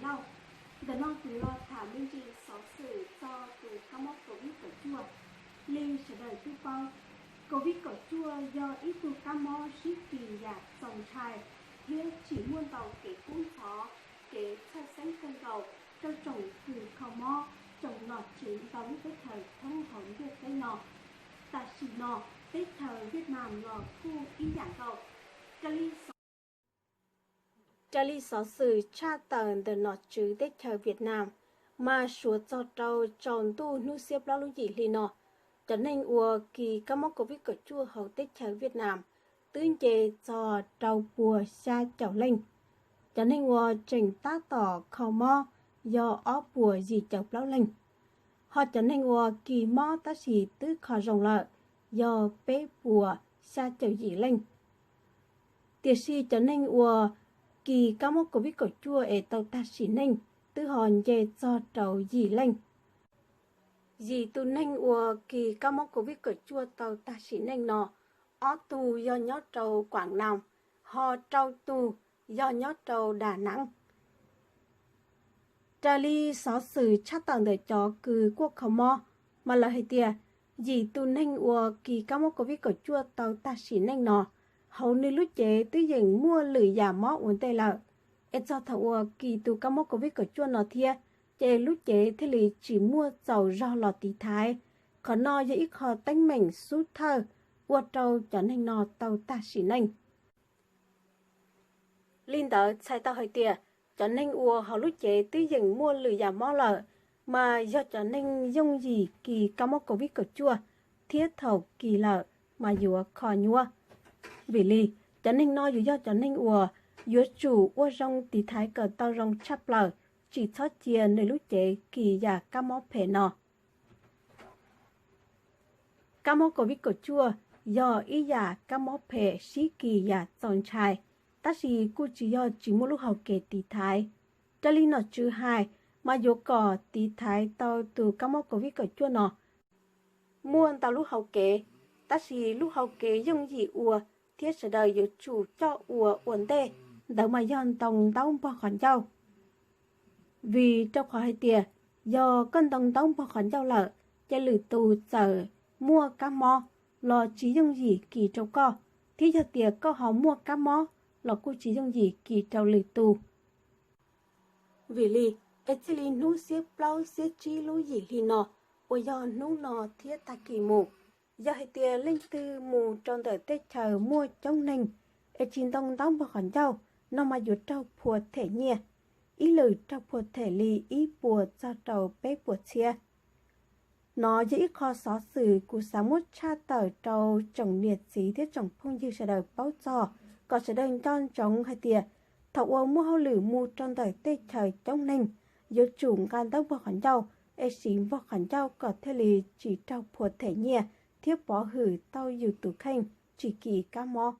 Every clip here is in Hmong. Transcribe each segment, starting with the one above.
Ntawm no kuv yuav los tham me ntsis xov xwm txog tus kab mob covid kaum cuaj. Li sawv daws twb paub, covid kaum cuaj yog ib tug kab mob sib kis yam txaus ntshai thiab tsim muaj ntau kev kub ntxhov, kev txhawj xeeb kawg nkaus rau tsoom kws kho mob, tsoom nom tswv ntau lub teb chaws thoob hauv ntiaj teb no. Tam sim no, teb chaws Vietnam los kuj ib yam nkaus. Raws li xov xwm tshaj tawm ntawm nom tswv teb chaws Vietnam, mas suav txog rau tsaus ntuj hnub xiab plaub lub yim hli no, cov neeg uas kis kab mob covid kaum cuaj hauv teb chaws Vietnam twb nce txog rau puas xya caum leej. Cov neeg uas tseem tab tom kho mob yog ob puas yim caum plaub leeg, ho cov neeg uas kis mob tab sis twb kho zoo lawm yog peb puas xya caum yim leej. Tiam sis cov neeg uas kis kab mob covid kaum cuaj es tau tag sim neej twb ho nce txog rau yim leej. Yim tus neeg uas kis kab mob covid kaum cuaj tau tag sim neej no, ob tug yog nyob rau Quảng Nam, ho rau tug yog nyob rau Đà Nẵng. Raws li xov xwm tshaj tawm ntawm cov kws kuaj kho mob, mas lawv hais tias yim tus neeg uas kis kab mob covid kaum cuaj tau tag sim neej no, hauv nws lub cev twb yeej muaj lwm yam mob ua ntej lawm, es txog thaum uas kis tus kab mob covid kaum cuaj no thiab, ces lub cev thiaj li tsis muaj txaus zog los tiv thaiv. Qhov no yog ib qho teeb meem xub thawj ua rau cov neeg no tau tag sim neej. Li ntawd txhais tau hais tias cov neeg uas hauv lub cev twb yeej muaj lwm yam mob lawm, mas yog cov neeg yooj yim kis kab mob covid kaum cuaj, thiab thaum kis lawm mas yuav kho nyuaj. Vim li cov neeg no yuav yog cov neeg uas yuav tsum ua zoo tiv thaiv kom tau zoo tshaj plaws, tsis txhob cia nws lub cev kis yam kab mob phem no. Kab mob covid kaum cuaj yog ib yam kab mob phem sib kis yam txaus ntshai, tab sis kuj tsis yog tsis muaj lub hau kev tiv thaiv. Raws li nom tswv hais, mas yuav kom tiv thaiv tau tus kab mob covid kaum cuaj no muaj ntau lub hau kev, tab sis lub hau kev yooj yim ua thiab sawv daws yuav tsum coj ua ua ntej ntawd mas yog ntoo ntaub npog qhov ncauj. Vim rau qhov hais tias yog koj ntoo ntaub npog qhov ncauj lawm, ces lwm tus txawm muaj kab mob los tsis yooj yim kis rau koj, thiab yog tias koj ho muaj kab mob los kuj tsis yooj yim kis rau lwm tus. Vim li es txij li hnub xiab plaub xiab tsib lub yim hli no, uas yog hnub no thiab tag kis mus, yog hais tias leej twg mus rau ntawm tej chaw muaj coob neeg es tsis ntoo ntaub npog qhov ncauj no mas yuav raug phua them nyiaj, ib lwm raug phua them li ib puas txog rau peb puas txhiab. No yog ib qho xov xwm kuv xav muab tshaj tawm rau tsoom niam txiv thiab tsoom phooj ywg sawv daws paub txog, kom sawv daws nco ntsoov hais tias thaum uas muaj hauj lwm mus rau ntawm tej chaw coob neeg, yuav tsum nqa ntaub npog qhov ncauj es siv npog qhov ncauj kom thiaj li tsis raug phua them nyiaj thiab pov hwm tau yus tus kheej tsis kis kab mob.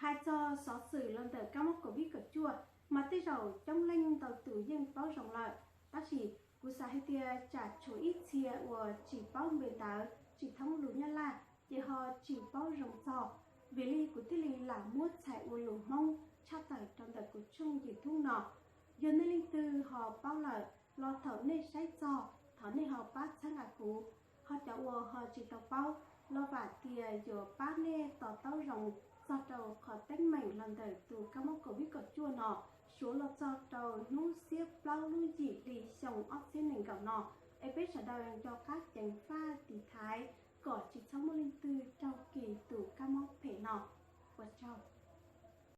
Hais txog xov xwm los ntawm kab mob covid kaum cuaj, mas tej zaum coob leej ntau tus yeej paub zoo lawm, tab sis kuv xav hais tias tsam tshuav ib txhia uas tsis paub npe ntawv tsis thoob lus Nyab Laj, ces ho tsis paub zoo txog. Vim li kuv thiaj li lam muab txhais ua lus Hmoob tshaj tawm rau ntawm kuv tshooj YouTube no. Yog nej leej twg ho paub lawm los thaum nej saib txog thov nej ho pab txhawb nqa kuv, ho cov uas ho tsis tau paub los vam tias yuav pab nej to taub zoo txog rau qhov teeb meem los ntawm tus kab mob covid kaum cuaj no, suav los txog rau hnub xiab plaub lub yim hli xyoo ob txhiab nees nkaum no, es peb sawv daws nco qab ceev faj tiv thaiv kom tsis txhob muaj leej twg raug kis tus kab mob phem no. Ua tsaug.